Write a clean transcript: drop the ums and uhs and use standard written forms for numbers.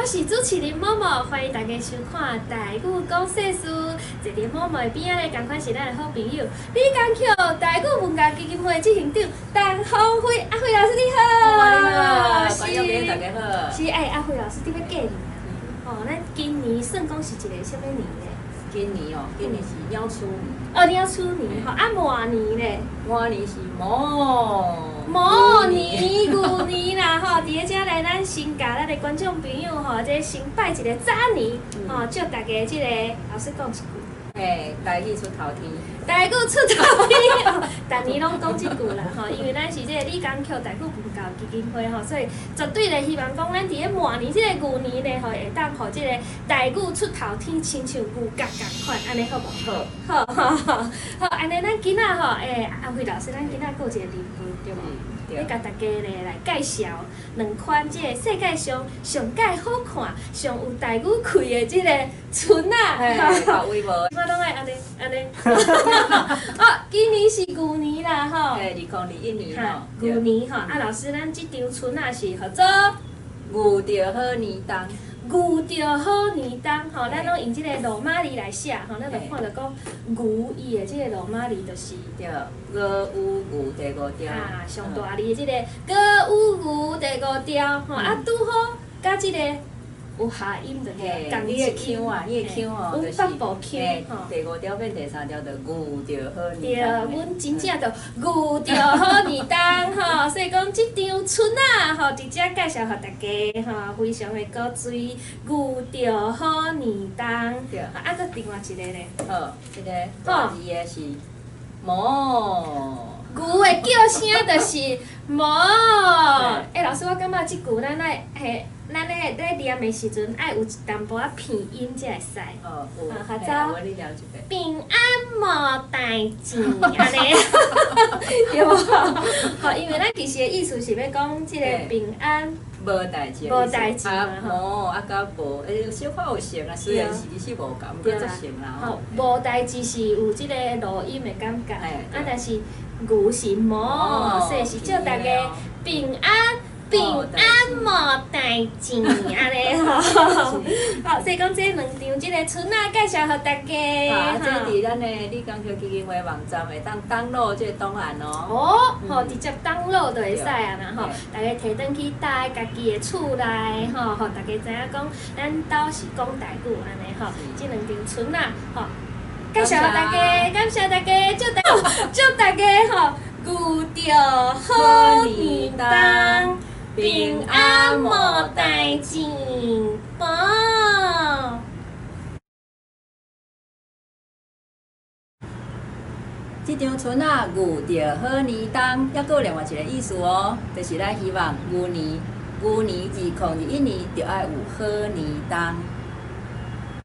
我是主持人某某，歡迎大家收看《台語講世事》。坐佇某某的邊仔咧，仝款是咱的好朋友李江橋台語文教基金會執行長陳芳輝。阿輝老師你好。你好，觀眾朋友大家好。是哎，阿輝老師，你欲過年啊？吼，咱今年算講是一个啥物年咧？今年哦，今年是鳥鼠年。哦，鳥鼠年吼，啊，馬年咧？馬年是卯。卯年牛年啦吼，佇咧遮來，咱先共咱的觀眾朋友吼，這先拜一个早年吼，祝大家這個老師講一句。嘿，台語出頭天。台語出頭天，逐年攏講這句啦吼，因為咱是這個李江橋台語文教基金會吼，所以絕對咧希望講咱佇咧馬年這個牛年咧吼，會當予這個台語出頭天，親像牛角仝款，按呢好無？好。好，好，好，按呢咱今仔吼，欸，阿輝老師，咱今仔閣有一個任務對無？欲共大家咧來介紹兩款這個世界上上蓋好看、上有台語氣的這個春仔。嘿，威無？我攏愛按呢按呢。哦，今年是牛年啦吼。嘿，2021年吼。牛年吼，啊，老師，咱這張春仔是號做牛著好年冬。牛著好年冬吼，咱攏用這个羅馬字來寫吼，咱就看著講牛伊的這个羅馬字就是。對，牛有牛第五調。啊，上大字的這个牛有牛第五調吼，啊拄好佮這个有諧音就對，仝你的腔啊，你的腔哦，阮北部腔吼。第五調變第三調，就牛著好年對，阮真正就牛著好年冬吼，所以講這張春仔吼，佇遮介紹予大家吼，非常的古錐，牛著好年冬。對。啊，閣另外一個咧。好，這个大字的是卯。牛的叫聲就是卯。欸，老師，我感覺這句咱愛嘿。咱咧咧念的時陣，愛有一淡薄仔鼻音才會使。哦，有。較早。平安無代誌，按呢，對無？吼，因為咱其實的意思是欲講這个平安。無代誌。無代誌啊，無啊，佮無，欸，小可有像啊，雖然是其實無仝，毋過足像啦吼。無代誌是有這个濁音的感覺，啊，但是牛是卯，所以是祝大家平安。平安無代誌，按呢吼，好，所以講這兩張這个春仔介紹予大家。啊，這佇咱的李江橋基金會網站會當 download 這個檔案哦。哦，吼，直接 download 就會使啊啦吼，大家提轉去佇家己的厝內吼，予大家知影講，咱兜是講台語按呢吼，這兩張春仔吼，介紹予大家，感謝大家，祝大祝大家吼，牛著好年冬。平安無代誌，寶。這張春仔牛著好年冬，猶閣有另外一个意思哦，就是咱希望牛年，牛年2021年，著愛有好年冬。